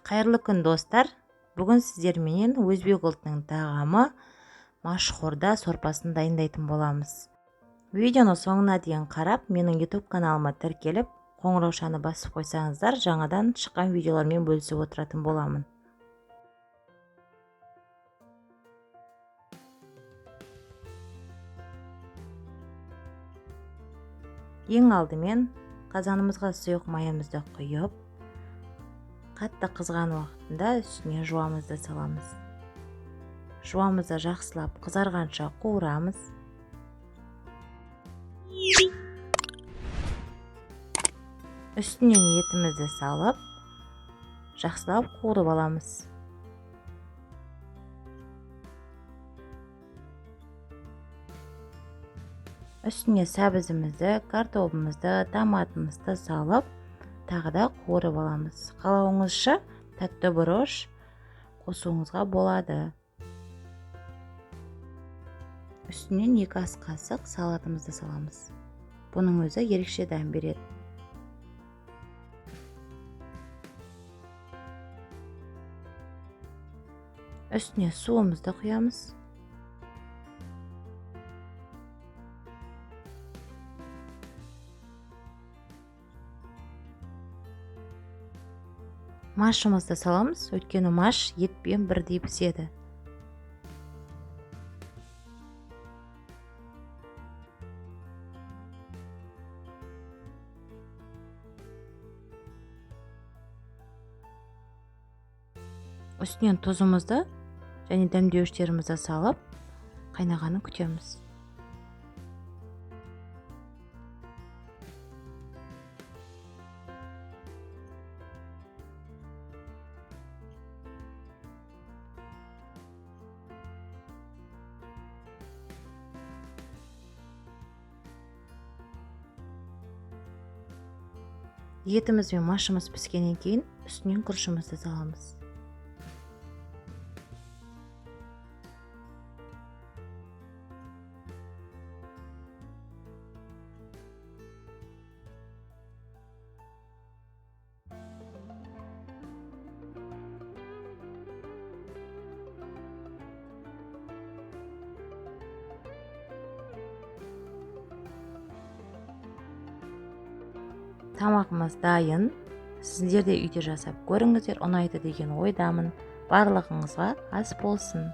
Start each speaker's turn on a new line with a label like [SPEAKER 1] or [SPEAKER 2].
[SPEAKER 1] Қайырлы күн, достар. Бүгін сіздерменен өзбек ұлтының тағамы машхорда сорпасын дайындайтын боламыз. Видеоны соңына дейін қарап, менің YouTube каналыма тіркеліп, қоңыраушаны басып қойсаңыздар, жаңадан шыққан видеолармен бөлісіп отыратын боламын. Ең алдымен қазанымызға сұйық майымызды құйып, қатты қызған уақытында үстіне жуамызды саламыз. Жуамызды жақсылап қызарғанша қуырамыз. Үстінен етімізді салып, жақсылап қуырып аламыз. Үстіне сәбізімізді, картобымызды, томатымызды салып, тағы да қуырып аламыз. Қалауыңызша тәтті бұрыш қосуыңызға болады. Үстінен 2 ас қасық салатымызды саламыз. Бұның өзі ерекше дәм береді. Үстіне суымызды құямыз. Машымызды саламыз, өйткені маш етпен бірдей піседі. Үстінен тұзымызды және дәмдеуіштерімізді салып, қайнағанын күтеміз. Етіміз бен машымыз піскеннен кейін үстінен күрішімізді саламыз. Тамағымыз дайын. Сіздер де үйде жасап көріңіздер, ұнайды деген ойдамын. Барлығыңызға ас болсын.